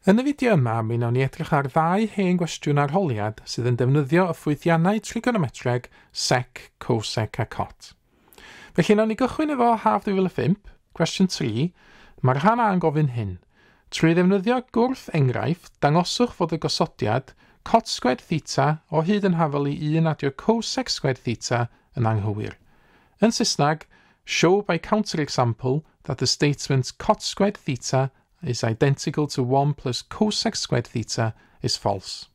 Yn y fideo yma, mi wnawn ni edrych ar ddau hen gwestiwn arholiad sydd yn defnyddio y ffwythiannau trigonometreg sec, cosec a cot. Felly, wnawn ni gychwyn efo haf 2005, cwestiwn 3, mae'r rhan A yn gofyn hyn. Trwy ddefnyddio gwrth enghraifft, dangoswch fod y gosodiad cot sgwed theta o hyd yn hafal i 1 adio cosec sgwed theta yn anghywir. Yn Saesneg, show by counterexample that the statement cot squared theta is identical to 1 plus cosec squared theta is false.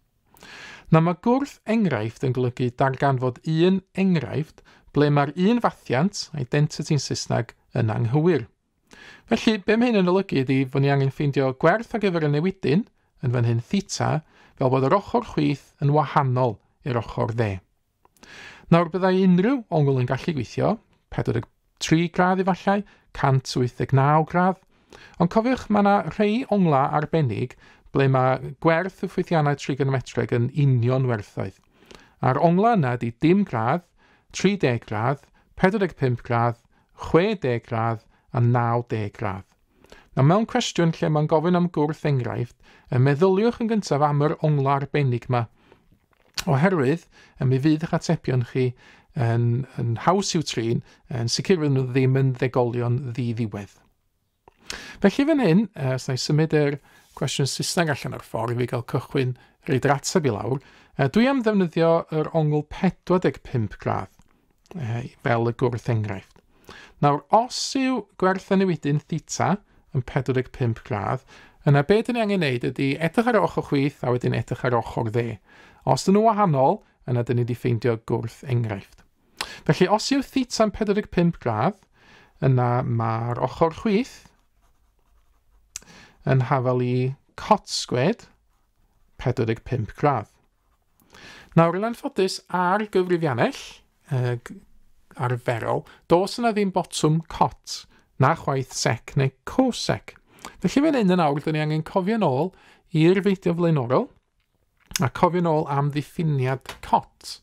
Nawr mae gwrth enghraifft yn golygu darganfod un enghraifft ble mae'r un fathiant, identity yn Saesneg, yn anghywir. Felly, be mae hyn yn olygu ydy fod ni angen ffeindio gwerth ar gyfer y newidyn, yn fan hyn theta, fel bod yr ochr chwith yn wahanol i'r ochr dde. Nawr, byddai unrhyw ongl yn gallu gweithio, 43 gradd efallai, 189 gradd, ond cofiwch mae yna rhai ongla arbennig ble mae gwerth y ffwythiannau trigonometreg yn union werthoedd. A'r ongla yna ydy dim gradd, 30 gradd, 45 gradd, 60 gradd a 90 gradd. Nawr, mewn cwestiwn lle mae'n gofyn am gwrth enghraifft, meddyliwch yn gyntaf am yr ongla arbennig yma. Oherwydd, mi fydd eich atebion chi yn haws i'w trin, yn sicr fydden nhw ddim yn ddegolion ddi-ddiwedd. Felly fan hyn, os na i symud yr cwestiwn Saesneg allan o'r ffordd i fi gael cychwyn reid yr ateb i lawr, dwi am ddefnyddio yr ongl 45 gradd fel y gwrth enghraifft. Nawr, os yw gwerth y newidyn theta yn 45 gradd, yna be dyn ni angen wneud ydy edrych ar y ochr chwith a wedyn edrych ar ochr dde. Os dyn nhw wahanol, yna dyn ni wedi ffeindio gwrth enghraifft. Felly, os yw theta yn 45 gradd, yna mae'r ochr chwith yn hafal i cot sgwed 45 gradd. Nawr, yn anffodus, ar gyfrifiannell arferol, does yna ddim botwm cot, na chwaith sec neu cosec. Felly fan hyn yn awr, dyn ni angen cofio nôl i'r fideo flaenorol a cofio nôl am ddiffiniad cot.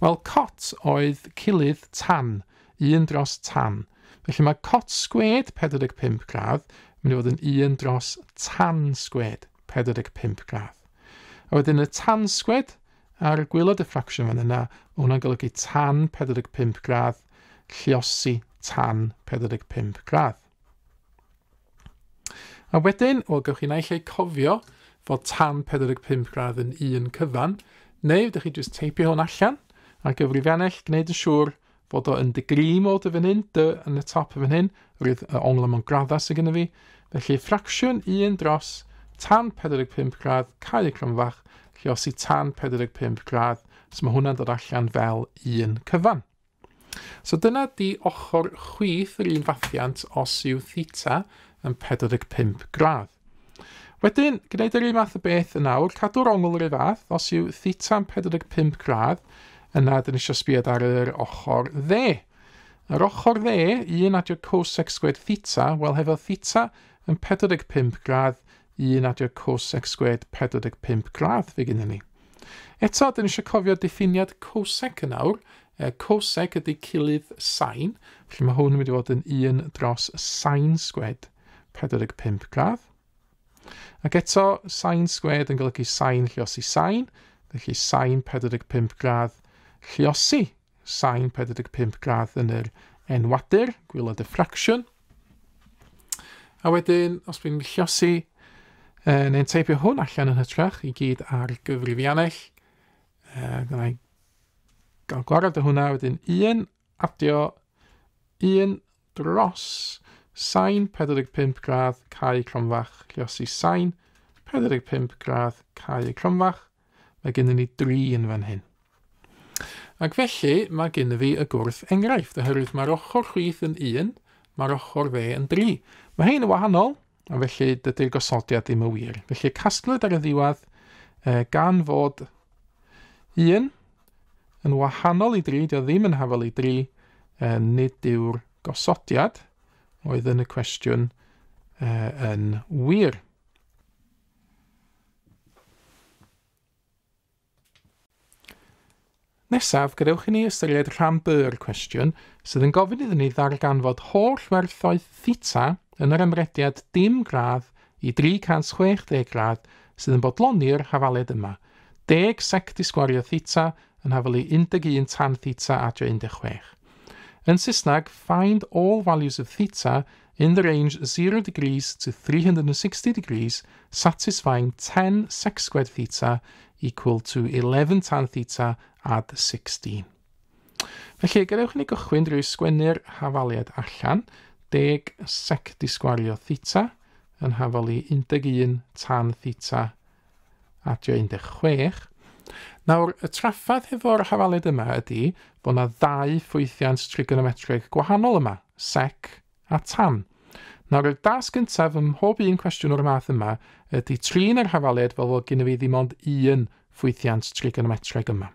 Wel, cot oedd cilydd tan, 1 dros tan. Felly mae cot sgwed 45 gradd yn mynd i fod yn 1 dros tan sgwed 45 gradd. A wedyn y tan sgwed ar gwaelod y ffracsiwn fan yna, mae hwnna'n golygu tan 45 gradd lluosi tan 45 gradd. A wedyn, wel, gewch chi naill ai cofio fod tan 45 gradd yn un cyfan, neu ydych chi jyst teipio hwn allan ar gyfrifiannell, gwneud yn siŵr fod o yn degree mode fan hyn, d yn y top fan hyn, roedd y ongl mewn graddau sydd gennym fi. Felly ffracsiwn 1 dros tan 45 gradd, cau y cromfach, lluosi tan 45 gradd, so mae hwnna'n dod allan fel un cyfan. So dyna di ochr chwith yr un fathiant os yw theta yn 45 gradd. Wedyn, gwneud yr un fath o beth yn awr, cadw'r ongl yr un fath, os yw theta yn 45 gradd, yna dyn ni eisiau sbiad ar yr ochr dde. Yr ochr dde, 1 adio cosec sgwed theta, wel hefo theta yn 45 gradd, 1 adio cosec sgwed 45 gradd fe gyda ni. Eto, dyn ni eisiau cofio diffiniad cosec yn awr. Cosec ydy cilydd sain, felly mae hwn yn mynd i fod yn 1 dros sain sgwed 45 gradd. Ac eto, sain sgwed yn golygu sain lluosi sain, felly sain 45 gradd lluosi sain 45 gradd yn yr enwadur, gwaelod y ffracsiwn. A wedyn, os dwi'n lluosi, neu'n teipio hwn allan yn hytrach i gyd ar gyfrifiannell, gwna i gael gwared o hwnna, wedyn 1 adio 1 dros sain 45 gradd cau cromfach lluosi sain 45 gradd cau cromfach, mae gennym ni 3 yn fan hyn. Ac felly mae gennym fi y gwrth enghraifft, oherwydd mae'r ochr chwith yn 1, mae'r ochr dde yn 3. Mae hein yn wahanol, a felly dydy'r gosodiad ddim yn wir. Felly casglwyd ar y ddiwedd gan fod 1 yn wahanol i 3, dio ddim yn hafal i 3, nid yw'r gosodiad oedd yn y cwestiwn yn wir. Nesaf, gadewch i ni ystyried rhan B o'r cwestiwn sydd yn gofyn iddyn ni ddarganfod holl werthoedd theta yn yr amrediad dim gradd i 360 gradd sydd yn bodloni'r hafaliad yma. 10 sec di sgwario theta yn hafal i 11 tan theta adio 16. Yn Saesneg, find all values of theta in the range 0 degrees to 360 degrees, satisfying 10 sec squared theta equal to 11 tan theta add 16. Felly, gadewch i ni gychwyn drwy sgwennu'r hafaliad allan. 10 sec di sgwario theta yn hafal i 11 tan theta adio 16. Nawr, y traffadd hefo'r hafaliad yma ydy bod yna ddau ffwythiant trigonometrig gwahanol yma, sec a tan. Nawr, y dasg gyntaf ym mhob un cwestiwn o'r math yma ydy trin yr hafaliad fel fod gennym fi ddim ond un ffwythiant trigonometreg yma.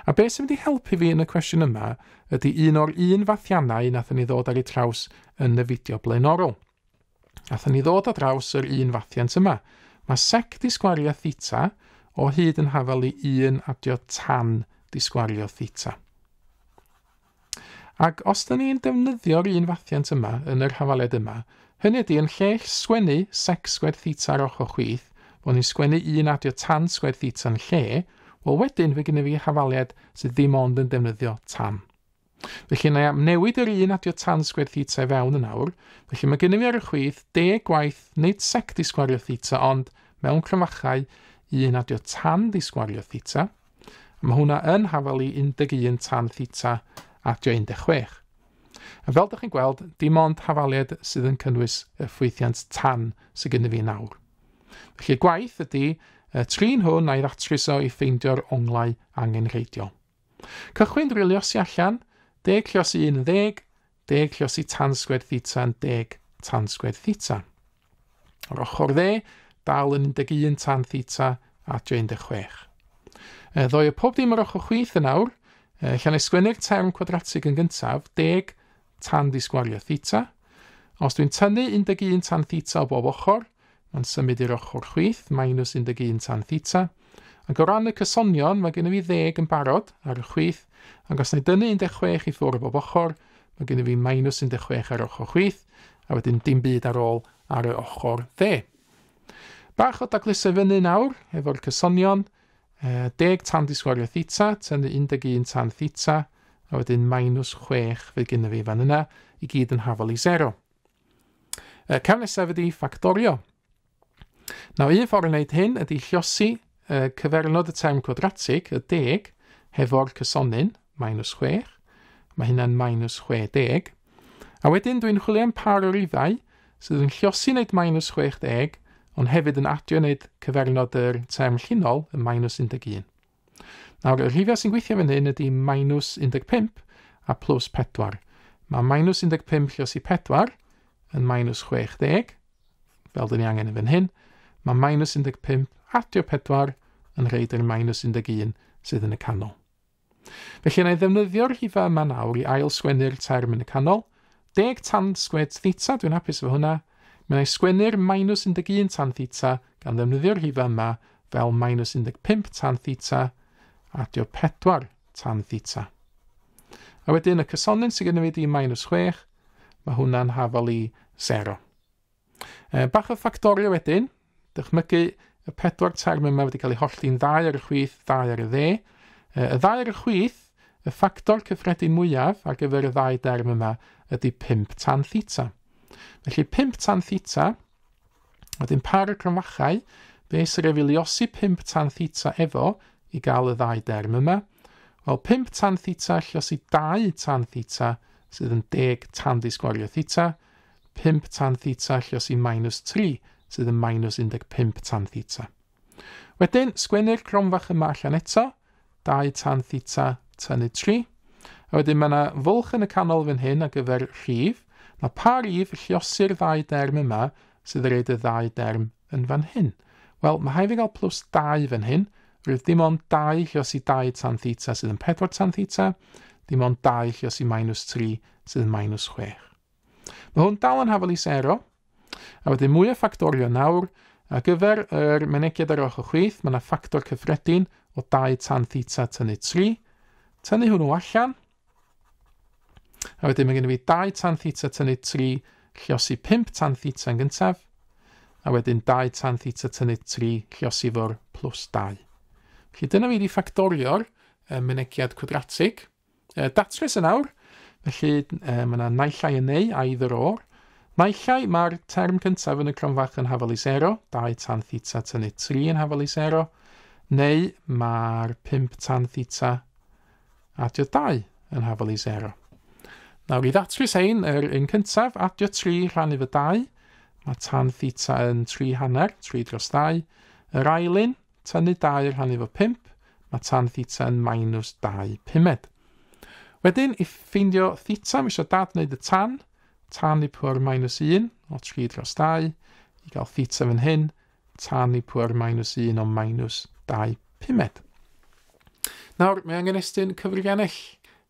A beth sy'n mynd i helpu fi yn y cwestiwn yma ydy un o'r un fathiannau nathon ni ddod ar ei traws yn y fideo blaenorol. Nathon ni ddod ar draws yr un fathiant yma. Mae sec di sgwario theta o hyd yn hafal i 1 adio tan di sgwario theta. Ac os da ni'n defnyddio'r un fathiant yma yn yr hafaliad yma, hynny ydy yn lle sgwennu sec sgwed theta ar ochr chwith, bod ni'n sgwennu 1 adio tan sgwed theta yn lle, wel wedyn fe gynnu fi hafaliad sydd ddim ond yn defnyddio tan. Felly na i newid yr 1 adio tan sgwed theta i fewn yn awr, felly mae gynnu fi ar y chwith 10 gwaith nid sec di sgwario theta, ond mewn cromfachau 1 adio tan di sgwario theta. A mae hwnna yn hafal i 11 tan theta adio 16. A fel ydych chi'n gweld, dim ond hafaliad sydd yn cynnwys y ffwythiant tan sydd gynnu fi nawr. Felly y gwaith ydy trin hwn a'i ddatrys o i ffeindio'r onglau angenrheidiol. Cychwyn drwy liosi allan, 10 lliosi 1 yn 10, 10 lliosi tan sgwed theta yn 10 tan sgwed theta. O'r ochr dde, dal yn 11 tan theta adio 16. Ddoi o pob dim ar ochr chwith yn awr, lle na i sgwennu'r term cwadratig yn gyntaf, 10 tan di sgwario theta. Os dwi'n tynnu 11 tan theta o bob ochr, mae'n symud i'r ochr chwith, minus 11 tan theta. Ac o ran y cysonion, mae gennym fi 10 yn barod ar y chwith, ac os na i dynnu 16 i ffwrdd o bob ochr, mae gennym fi minus 16 ar ochr chwith, a wedyn dim byd ar ôl ar y ochr dde. Bach o daglusau fyny nawr, efo'r cysonion, 10 tan di sgwario theta, tynnu 11 tan theta, a wedyn minus 6 fydd gennym fi fan yna, i gyd yn hafal i 0. Cam nesaf ydy ffactorio. Nawr, un ffordd o wneud hyn ydy lliosi cyfernod y term cwadratig, y 10, hefo'r cysonyn, minus 6. Mae hynna'n minus 60. A wedyn dwi'n chwilio am par o rifau sydd yn lliosi wneud minus 60, ond hefyd yn adio wneud cyfernod yr term llinol yn minus 11. Nawr, y rhifau sy'n gweithio fan hyn ydy minus 15 a plus 4. Mae minus 15 lliosi 4 yn minus 60, fel dyn ni angen yn fan hyn. Mae minus 15 adio 4 yn rhaid yr minus 11 sydd yn y canol. Felly, na i ddefnyddio'r rhifau yma nawr i ail sgwennu'r term yn y canol. 10 tan sgwed theta, dwi'n hapus efo hwnna. Mi wna i sgwennu'r minus 11 tan theta gan ddefnyddio'r rhifau yma fel minus 15 tan theta adio 4 tan theta. A wedyn y cysonyn sydd gennym fi di minus 6, mae hwnna'n hafal i 0. Bach o ffactorio wedyn, dychmygu y pedwar term yma wedi cael ei hollti'n ddau ar y chwith, ddau ar y dde. Y ddau ar y chwith, y ffactor cyffredin mwyaf ar gyfer y ddau derm yma ydy 5 tan theta. Felly 5 tan theta, wedyn par y cromfachau, be sy'n rhaid fi liosi 5 tan theta efo i gael y ddau derm yma? Wel, 5 tan theta lliosi 2 tan theta sydd yn 10 tan di sgwario theta, 5 tan theta lliosi minus 3 sydd yn minus 15 tan theta. Wedyn, sgwennu'r cromfach yma allan eto, 2 tan theta tynnu 3. A wedyn mae yna fwlch yn y canol fan hyn ar gyfer rhif. Mae pa rif lliosi'r ddau derm yma sydd yn rhaid y ddau derm yn fan hyn? Wel, mae rhaid fi gael plus 2 fan hyn. Rwyf dim ond 2 lliosi 2 tan theta sydd yn 4 tan theta, dim ond 2 lliosi minus 3 sydd yn minus 6. Mae hwn dal yn hafal i 0. A wedyn mwy o ffactorio nawr, ar gyfer yr mynegiad ar ochr chwith, mae yna ffactor cyffredin o 2 tan theta tynnu 3. Tynnu hwnnw allan. A wedyn mae gen i fi 2 tan theta tynnu 3 lliosi 5 tan theta yn gyntaf. a wedyn 2 tan theta tynnu 3 lliosi fo'r plus 2. Felly dyna fi wedi ffactorio'r mynegiad cwadratig. Datrys yn awr, felly mae yna naill ai yn neu, either or. Naill ai mae'r term cyntaf yn y cronfach yn hafal i 0, 2 tan theta tynnu 3 yn hafal i 0, neu mae'r 5 tan theta adio 2 yn hafal i 0. Nawr i ddatrys hein, yr un cyntaf, adio 3 rhannu fy 2, mae tan theta yn 3 hanner, 3 dros 2. Yr ail un, tynnu 2 rhannu fy 5, mae tan theta yn minus 2 pumed. Wedyn, i ffeindio theta, mae eisiau dadwneud y tan, tan i pŵer minus 1 o 3 dros 2, i gael theta fan hyn, tan i pŵer minus 1 o minus 2 pumed. Nawr, mae angen estyn cyfrifiannell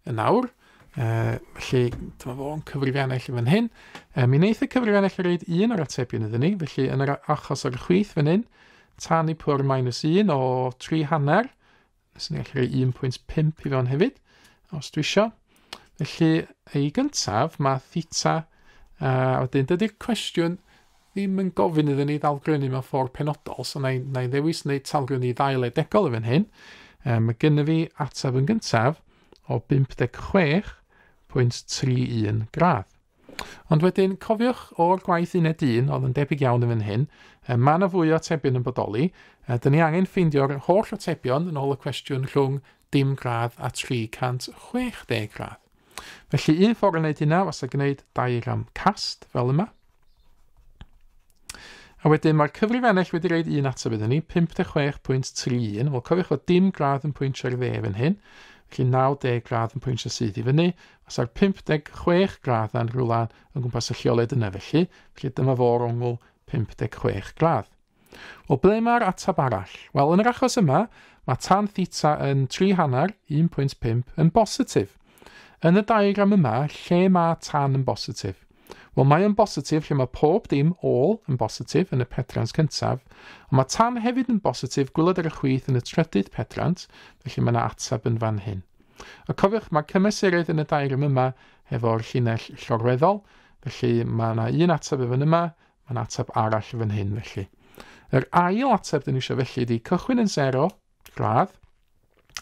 yn awr, felly dyma fo'n cyfrifiannell yn fan hyn. Mi wneith y cyfrifiannell roid un o'r atebion iddyn ni, felly yn yr achos o'r chwith fan hyn, tan i pŵer minus 1 o 3 hanner, nes ni'n gallu rhoi 1.5 i fewn hefyd, os dwi isio. Felly, ei gyntaf, mae theta, a wedyn dydy'r cwestiwn ddim yn gofyn iddyn ni ddalgrynu mewn ffordd penodol, so na i ddewis wneud talgrynu ddau le degol yn fan hyn. Mae gennym fi ateb yn gyntaf o 56.31 gradd. Ond wedyn, cofiwch o'r gwaith uned 1, oedd yn debyg iawn yn fan hyn, mae yna fwy o atebion yn bodoli. Dyn ni angen ffeindio'r holl atebion yn ôl y cwestiwn rhwng dim gradd a 360 gradd. Felly, un ffordd o wneud hynna, fasa gwneud diagram cast fel yma. A wedyn mae'r cyfrifiannell wedi roed un ateb iddyn ni, 56.31. Wel, cofiwch fod dim gradd yn pwyntio i'r dde fan hyn, felly 90 gradd yn pwyntio syth i fyny. Fasa'r 56 gradd yn rhywle yn gwmpas y lleoliad yna felly, felly dyma fo'r ongl 56 gradd. Wel, ble mae'r ateb arall? Wel, yn yr achos yma, mae tan theta yn 3 hanner, 1.5, yn bositif. Yn y diagram yma, lle mae tan yn bositif? Wel, mae yn bositif lle mae pob dim ôl yn bositif yn y pedrant cyntaf, ond mae tan hefyd yn bositif gwylod ar y chwith yn y trydydd pedrant, felly mae yna ateb yn fan hyn. A cofiwch, mae cymesurydd yn y diagram yma hefo'r llinell llorweddol, felly mae yna un ateb yn fan yma, mae yna ateb arall yn fan hyn felly. Yr ail ateb dyn ni eisiau felly ydy cychwyn yn 0 gradd,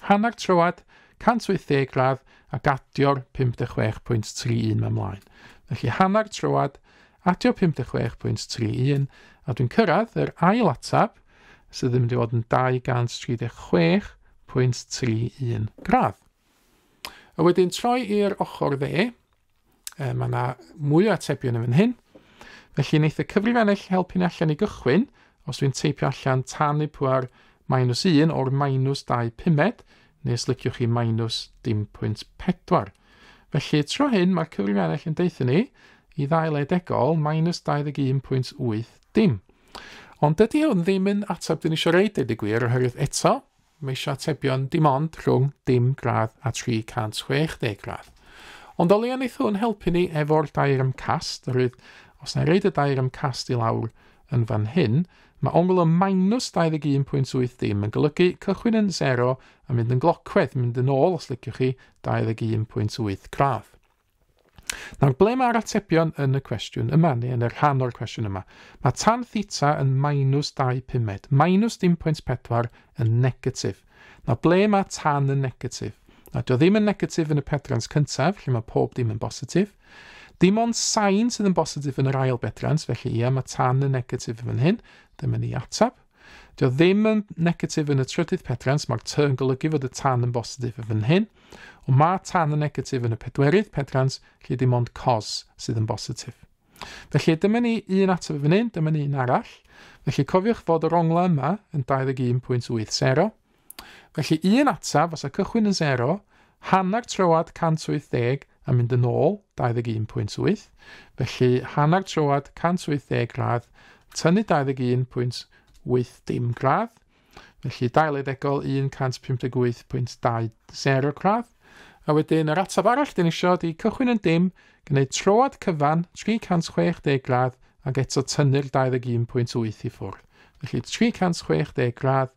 hanner troad, 180 gradd, ac adio'r 56.31 ymlaen. Felly hanner troad, adio 56.31, a dwi'n cyrraedd yr ail ateb, sydd yn mynd i fod yn 236.31 gradd. A wedyn troi i'r ochr dde, mae yna mwy o atebion yn fan hyn. Felly wneith y cyfrifiannell helpu ni allan i gychwyn, os dwi'n teipio allan tan i pŵer minus 1 o'r minus 2 pumed, neu os liciwch chi minus 0.4. Felly tro hyn mae'r cyfrifiannell yn deutha ni i ddau le degol minus 21.8 dim. Ond dydy hwn ddim yn ateb dyn ni eisiau reid, deud y gwir, oherwydd eto mae eisiau atebion dim ond rhwng dim gradd a 360 gradd. Ond o leia wneith hwn helpu ni efo'r diagram cast, oherwydd os na i roid y diagram cast i lawr yn fan hyn, mae ongl o minus 21.8 dim yn golygu cychwyn yn 0 a mynd yn glocwedd, mynd yn ôl, os liciwch chi, 21.8 gradd. Nawr, ble mae'r atebion yn y cwestiwn yma, neu yn y rhan o'r cwestiwn yma? Mae tan theta yn minus 2 pumed, minus 0.4 yn negatif. Nawr, ble mae tan yn negatif? Nawr, dio ddim yn negatif yn y pedrant cyntaf, lle mae pob dim yn bositif. Dim ond sain sydd yn bositif yn yr ail bedrant, felly ia, mae tan yn negatif yn fan hyn. Dyma ni ateb. Dio ddim yn negatif yn y trydydd pedrant, mae'r t yn golygu fod y tan yn bositif yn fan hyn. Ond mae tan yn negatif yn y pedwerydd pedrant, lle dim ond cos sydd yn bositif. Felly dyma ni un ateb yn fan hyn, dyma ni un arall. Felly cofiwch fod yr ongla yma yn 21.80. Felly un ateb, os y cychwyn yn 0, hanner troad 180 a mynd yn ôl 21.8. Felly hanner troad 180 gradd, tynnu 21.8 gradd. Felly dau le degol 158.20 gradd. A wedyn yr ateb arall dyn ni isio ydy cychwyn yn dim, gwneud troad cyfan 360 gradd ac eto tynnu'r 21.8 i ffwrdd. Felly 360 gradd,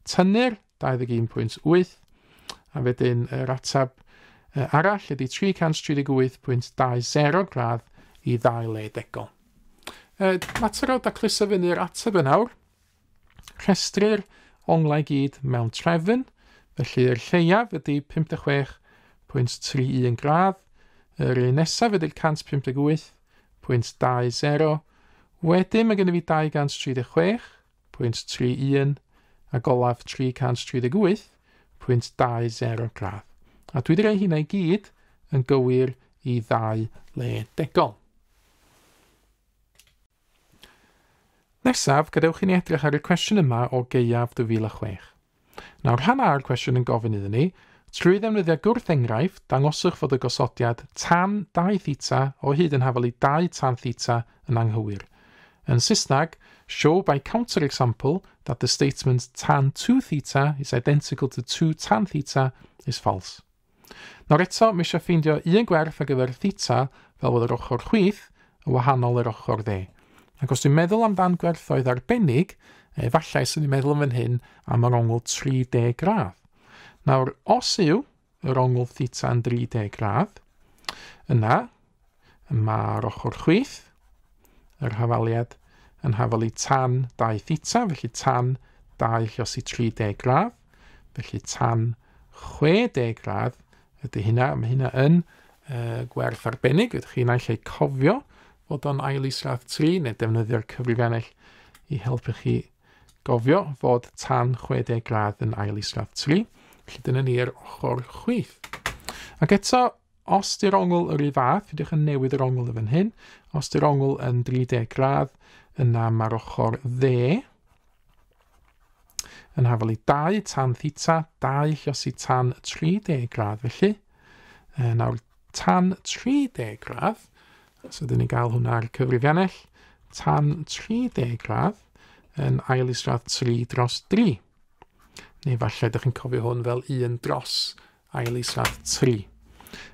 tynnu'r 21.8, a wedyn yr ateb arall ydy 338.20 gradd i ddau le degol. Mater o dacluso fyny'r ateb yn awr. Rhestru'r onglau gyd mewn trefn, felly'r lleiaf ydy 56.31 gradd, yr un nesaf ydy'r 158.20, wedyn mae gen i fi 236.31 ac olaf 338.20 gradd. A dwi wedi rhoi hynna i gyd yn gywir i ddau le degol. Nesaf, gadewch i ni edrych ar y cwestiwn yma o gaeaf 2006. Nawr, rhan A'r cwestiwn yn gofyn iddyn ni, trwy ddefnyddio gwrth-enghraifft, dangoswch fod y gosodiad tan 2 theta o hyd yn hafal i 2 tan theta yn anghywir. Yn Saesneg, show by counter-example that the statement tan 2 theta is identical to 2 tan theta is false. Nawr eto, mae eisiau ffeindio un gwerth ar gyfer theta fel bod yr ochr chwith yn wahanol i'r ochr dde. Ac os dwi'n meddwl amdan gwerthoedd arbennig, efallai swn i'n meddwl yn fan hyn am yr ongl 30 gradd. Nawr, os yw yr ongl theta yn 30 gradd, yna mae'r ochr chwith, yr hafaliad yn hafalu tan 2 theta, felly tan 2 lluosi 30 gradd, felly tan 60 gradd ydy hynna. Mae hynna yn gwerth arbennig. Ydych chi'n naill ai cofio fod o'n ail isradd 3 neu defnyddio'r cyfrifiannell i helpu chi gofio fod tan 60 gradd yn ail isradd 3. Felly dyna ni'r ochr chwith. Ac eto, os di'r ongl yr un fath, ydych yn newid yr ongl yn fan hyn, os di'r ongl yn 30 gradd, yna mae'r ochr dde yn hafal i 2 tan theta, 2 lluosi tan 30 gradd felly. Nawr, tan 30 gradd, so dyn ni'n gael hwnna ar y cyfrifiannell, tan 30 gradd yn ail isradd 3 dros 3. Neu falle ydych chi'n cofio hwn fel 1 dros ail isradd 3.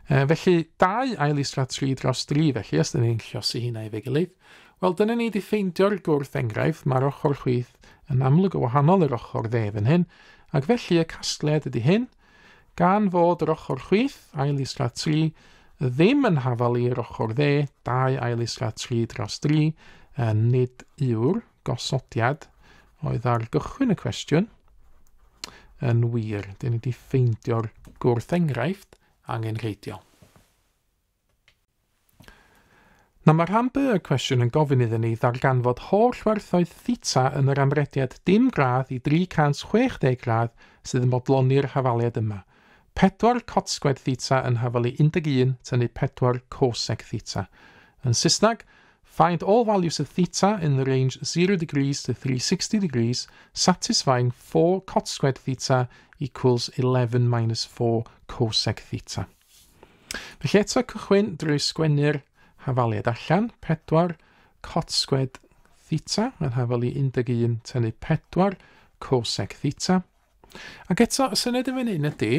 Felly, 2 ail isradd 3 dros 3, felly, os dyn ni'n lluosi hynna efo'i gilydd, wel, dyna ni wedi ffeindio'r gwrth enghraifft, mae'r ochr chwith yn amlwg o wahanol i'r ochr dde fan hyn, ac felly y casgliad ydy hyn, gan fod yr ochr chwith, ail isradd 3, ddim yn hafal i'r ochr dde, 2 ail isradd 3 dros 3, nid yw'r gosodiad oedd ar gychwyn y cwestiwn yn wir. Dyn ni wedi ffeindio'r gwrth enghraifft angenrheidiol. Nawr mae rhan B y cwestiwn yn gofyn iddyn ni ddarganfod holl werthoedd theta yn yr amrediad dim gradd i 360 gradd sydd yn bodloni'r hafaliad yma. 4 cot sgwed theta yn hafalu 11 tynnu 4 cosec theta. Yn Saesneg, find all values of theta in the range 0 degrees to 360 degrees, satisfying 4 cot squared theta equals 11 minus 4 cosec theta. Felly eto cychwyn drwy sgwennu'r hafaliad allan, 4 cot squared theta yn hafalu 11 tynnu 4 cosec theta. Ac eto, y syniad yn fan hyn ydy,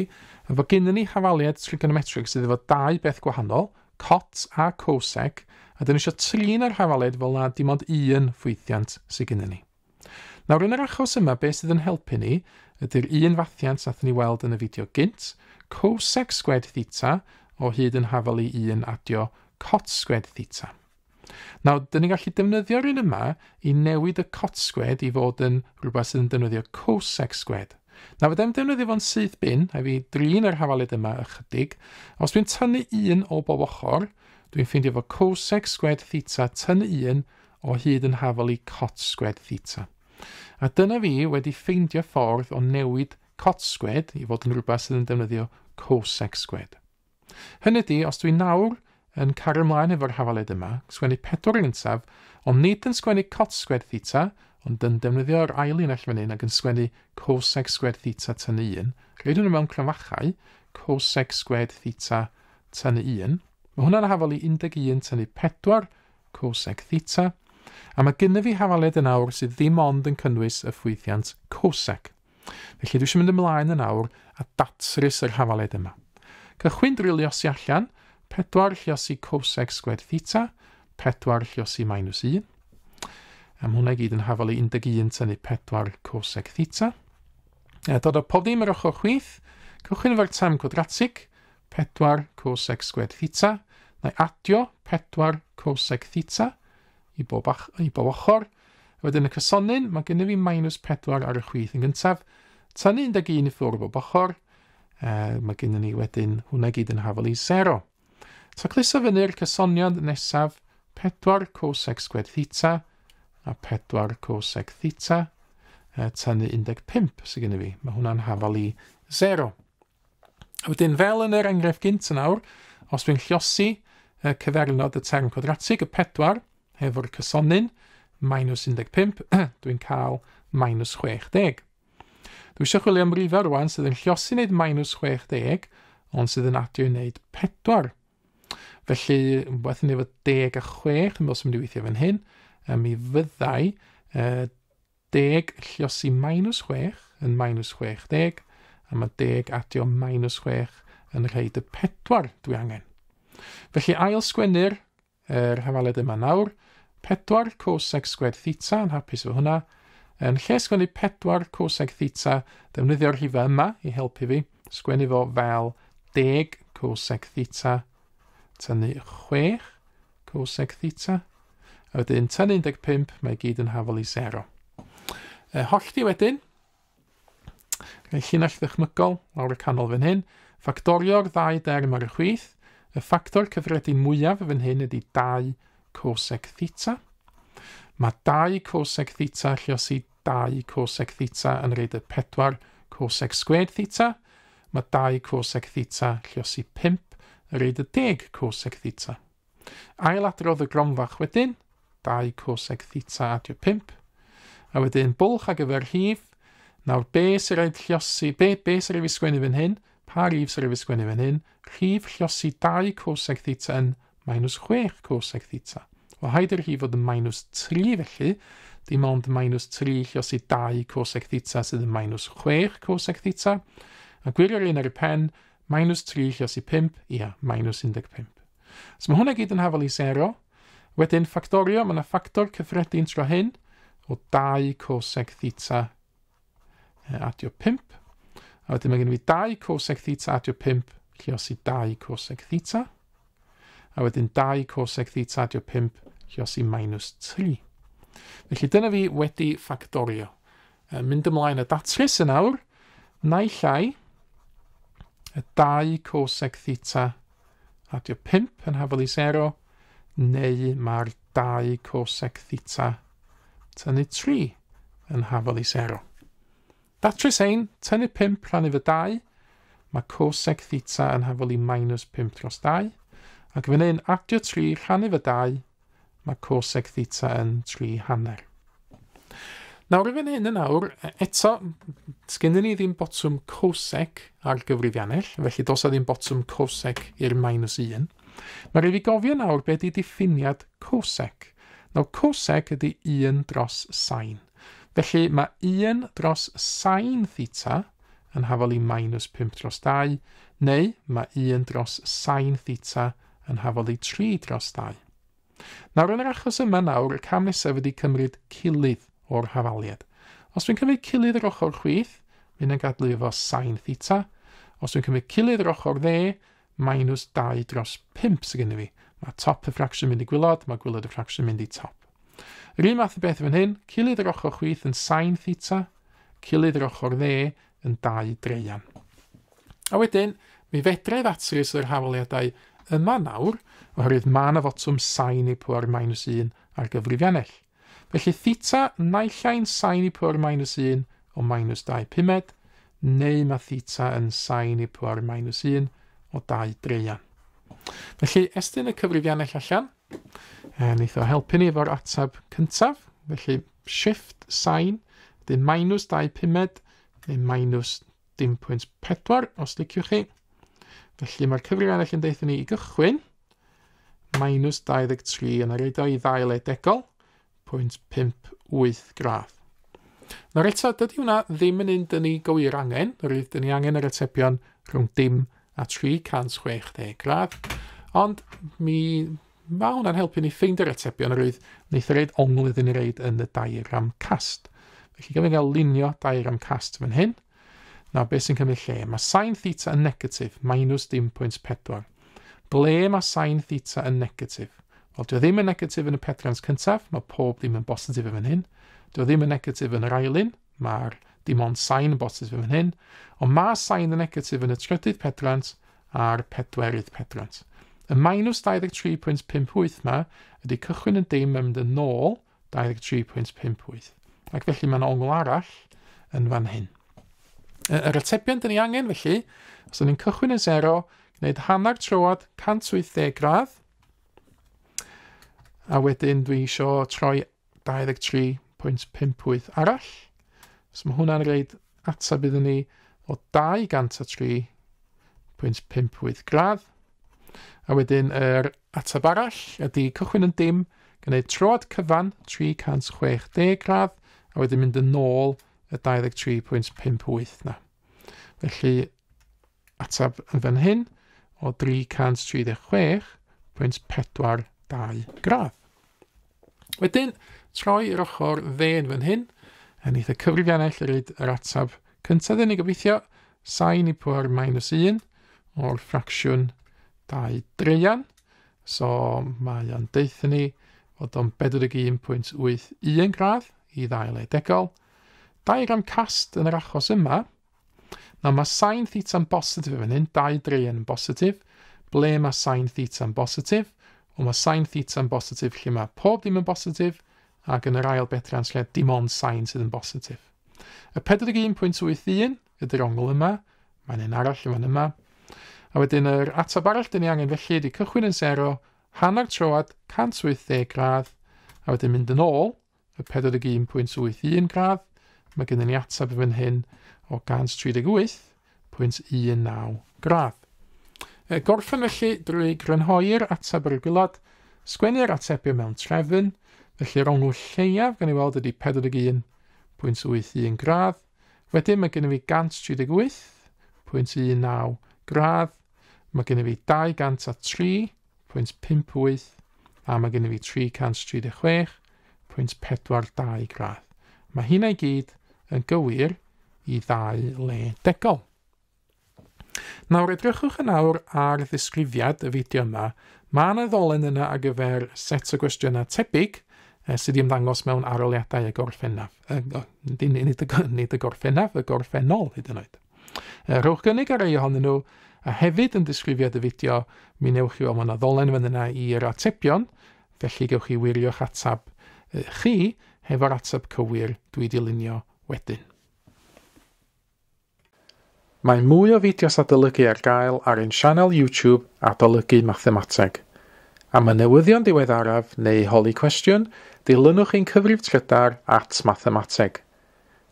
fod gennym ni hafaliad trigonometrig sydd efo dau beth gwahanol, cot a cosec, a dyn ni eisiau trin yr hafaliad fel na dim ond un ffwythiant sydd gennym ni. Nawr, yn yr achos yma, beth sydd yn helpu ni ydy'r un fathiant nathon ni weld yn y fideo gynt, cosec squared theta o hyd yn hafalu 1 adio cot squared theta. Nawr, dyn ni'n gallu defnyddio'r un yma i newid y cot squared i fod yn rhywbeth sydd yn defnyddio cosec squared. Nawr, fydda i'm defnyddio fo'n syth bin, a fi drin yr hafaliad yma ychydig. Os dwi'n tynnu 1 o bob ochr, dwi'n ffeindio fo cosec squared theta tynnu 1 o hyd yn hafalu cot squared theta. A dyna fi wedi ffeindio ffordd o newid cot squared i fod yn rhywbeth sydd yn defnyddio cosec squared. Hynny ydy, os dwi'n nawr yn cario ymlaen efo'r hafaliad yma, sgwennu 4 yn gyntaf, ond nid yn sgwennu cot squared theta, ond yn defnyddio'r ail un allan fan hyn ac yn sgwennu cosec squared theta tynnu 1. Rhaid nhw mewn cromfachau, cosec squared theta tynnu 1. Mae hwnna'n hafal i 11 tynnu 4 cosec theta. A mae gynna fi hafaliad yn awr sydd ddim ond yn cynnwys y ffwythiant cosec. Felly dwi eisiau mynd ymlaen yn awr a datrys yr hafaliad yma. Cychwyn drwy luosi allan, 4 lluosi cosec squared theta, 4 lluosi minus 1. A mae hwnna i gyd yn hafal i 11 tynnu 4 cosec theta. Dod o pob dim ar ochr chwith, cychwyn efo'r term cwadratig, 4 cosec squared theta. Na i adio 4 cosec theta i bob ochr. A wedyn y cysonyn, mae gennym fi minus 4 ar y chwith yn gyntaf. Tynnu 11 i ffwrdd bob ochr. Mae gennym ni wedyn hwnna gyd yn hafal i 0. Tacluso fyny'r cysoniad nesaf, 4 cosec sgwed theta a 4 cosec theta, tynnu 15 sydd gennym fi. Mae hwnna'n hafal i 0. A wedyn, fel yn yr enghraifft gynt yn awr, os dwi'n lliosi cyfernod y term cwadratig, y 4, hefo'r cysonyn, minus 15, dwi'n cael minus 60. Dwi eisiau chwilio am rifau rwan sydd yn lliosi wneud minus 60, ond sydd yn adio i wneud 4. Felly, wbeth yn efo 10 a 6, yn bosib mynd i weithio fan hyn, mi fyddai 10 lliosi minus 6 yn minus 60, a mae 10 adio minus 6 yn rhaid y 4 dwi angen. Felly ail sgwennu'r hafaliad yma nawr, 4 cosec sgwed theta, yn hapus efo hwnna. Yn lle sgwennu 4 cosec theta, defnyddio'r rhifau yma i helpu fi, sgwennu fo fel 10 cosec theta tynnu 6 cosec theta, a wedyn tynnu 15, mae gyd yn hafal i 0. Hollti wedyn, llinell ddychmygol lawr y canol fan hyn, ffactorio'r ddau derm ar y chwith, y ffactor cyffredin mwyaf fan hyn ydy 2 cosec theta. Mae 2 cosec theta lliosi 2 cosec theta yn rhaid y 4 cosec sgwed theta. Mae 2 cosec theta lliosi 5 yn rhaid y 10 cosec theta. Ailadrodd y gronfach wedyn, 2 cosec theta adio 5. A wedyn bwlch ar gyfer rhif. Nawr, be sy'n rhaid lliosi, be sy'n rhaid fi sgwennu fan hyn? Pa rif sy'n rhaid fi sgwennu fan hyn? Rhif lliosi 2 cosec theta yn minus 6 cosec theta. Wel, haid i'r rhif fod yn minus 3 felly, dim ond minus 3 lliosi 2 cosec theta sydd yn minus 6 cosec theta. A gwirio'r un ar y pen, minus 3 lliosi 5, ia, minus 15. So mae hwnna gyd yn hafal i 0. Wedyn ffactorio, mae yna ffactor cyffredin tro hyn o 2 cosec theta adio 5. A wedyn mae gen i fi 2 cosec theta adio 5 lliosi 2 cosec theta. A wedyn 2 cosec theta adio 5 lliosi minus 3. Felly dyna fi wedi ffactorio. Mynd ymlaen y datrys yn awr, naill ai y 2 cosec theta adio 5 yn hafal i 0, neu mae'r 2 cosec theta tynnu 3 yn hafal i 0. Datrys ein, tynnu 5 rhannu fy 2, mae cosec theta yn hafal i minus 5 dros 2, ac fan hyn adio 3 rhannu fy 2, mae cosec theta yn 3/2. Nawr i fan hyn yn awr, eto, sgennyn ni ddim botwm cosec ar gyfrifiannell, felly does 'na ddim botwm cosec i'r minus 1. Mae rhaid fi gofio nawr be ydy diffiniad cosec. Nawr cosec ydy 1 dros sin. Felly mae 1 dros sin theta yn hafal i minus 5 dros 2, neu mae 1 dros sin theta yn hafal i 3 dros 2. Nawr yn yr achos yma nawr, y cam nesaf ydy cymryd cilydd o'r hafaliad. Os dwi'n cymryd cilydd yr ochr chwith, mae hynna'n gadw efo sin theta. Os dwi'n cymryd cilydd yr ochr dde, minus 2 dros 5 sydd gennym fi. Mae top y ffracsiwn mynd i gwilod, mae gwilod y ffracsiwn mynd i top. Yr un math o beth fan hyn, cilydd yr ochr chwith yn sin theta, cilydd yr ochr dde yn 2 dreian. A wedyn, mi fedra i ddatrys yr hafaliadau yma nawr, oherwydd mae yna fotwm sin i pŵer minus 1 ar gyfrifiannell. Felly theta naill ai'n sin i pŵer minus 1 o minus 2 pumed, neu mae theta yn sin i pŵer minus 1 o 2 dreian. Felly, estyn y cyfrifiannell allan, wneith o helpu ni efo'r ateb cyntaf. Felly, shift sin, wedyn minus 2 pumed, neu minus 0.4 os liciwch chi. Felly mae'r cyfrifiannell yn deutha ni i gychwyn, minus 23 yn roid o i ddau le degol, 0.58 gradd. Nawr eto, dydy hwnna ddim yn un dyn ni gywir angen, oherwydd dyn ni angen yr atebion rhwng dim a 360 gradd, ond mi mae hwnna'n helpu ni ffeindio'r atebion, oherwydd wneith o roid ongl iddyn ni roid yn y diagram cast. Felly gafon ni gael lunio diagram cast fan hyn. Nawr, beth sy'n cymryd lle? Mae sin theta yn negatif, minus 0.4. Ble mae sin theta yn negatif? Wel, dwi ddim yn negatif yn y pedrant cyntaf, mae pob dim yn bositif yn fan hyn. Dwi ddim yn negatif yn yr ail un, mae'r dim ond sain yn bositif yn fan hyn. Ond mae sain yn negatif yn y trydydd pedrant a'r pedwerydd pedrant. Y minus 23.58 ma ydy cychwyn yn dim yn mynd yn ôl 23.58. Ac felly mae'n ongl arall yn fan hyn. Yr atebion dyn ni angen felly, os ydyn ni'n cychwyn yn 0, gwneud hanner troad 180 gradd, a wedyn dwi isio troi 23.58 arall. So mae hwnna'n rhaid ateb iddyn ni o 203.58 gradd. A wedyn yr ateb arall ydy cychwyn yn dim, gwneud troad cyfan 360 gradd, a wedyn mynd yn ôl y 23.58 na. Felly ateb yn fan hyn o 336.42 gradd. Wedyn, troi i'r ochr dde yn fan hyn, a neith y cyfrifiannell roid yr ateb cyntaf ni gobeithio, sain i pŵer minus 1 o'r ffracsiwn 2 dreian. So mae o'n deutha ni fod o'n 41.81 gradd i ddau le degol. Diagram cast yn yr achos yma. Nawr mae sain theta'n bositif yn fan hyn, 2 dreian yn bositif. Ble mae sain theta'n bositif? Wel, mae sain theta'n bositif lle mae pob dim yn bositif, ac yn yr ail bedrant lle dim ond sain sydd yn bositif. Y 41.81 ydy'r ongl yma, mae'n un arall yn fan yma. A wedyn yr ateb arall dyn ni angen felly ydy cychwyn yn 0, hanner troad 180 gradd, a wedyn mynd yn ôl y 41.81 gradd. Mae gennym ni ateb yn fan hyn o 138.19 gradd. Gorffen felly drwy grynhoi'r ateb ar y gwaelod, sgwennu'r atebion mewn trefn, felly'r ongl lleiaf gan i weld ydy 41.81 gradd, wedyn mae gennym fi 138.19 gradd, mae gennym fi 203.58 a mae gennym fi 336.42 gradd. Mae hynna i gyd yn gywir i ddau le degol. Nawr edrychwch yn awr ar ddisgrifiad y fideo yma. Mae yna ddolen yna ar gyfer set o gwestiynau tebyg sydd wedi ymddangos mewn arholiadau y gorffennaf. Nid y gorffennaf, y gorffennol hyd yn oed. Rhowch gynnig ar rei ohonyn nhw, a hefyd yn disgrifiad y fideo, mi newch chi weld mae yna ddolen fan yna i'r atebion, felly gewch chi wirio'ch atab chi hefo'r ateb cywir dwi wedi lunio wedyn. Mae mwy o fideos adolygu ar gael ar ein sianel YouTube Adolygu Mathemateg. Am y newyddion diweddaraf neu holi cwestiwn, dilynwch ein cyfrif trydar @mathemateg.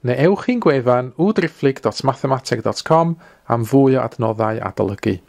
Neu ewch i'n gwefan www.mathemateg.com am fwy o adnoddau adolygu.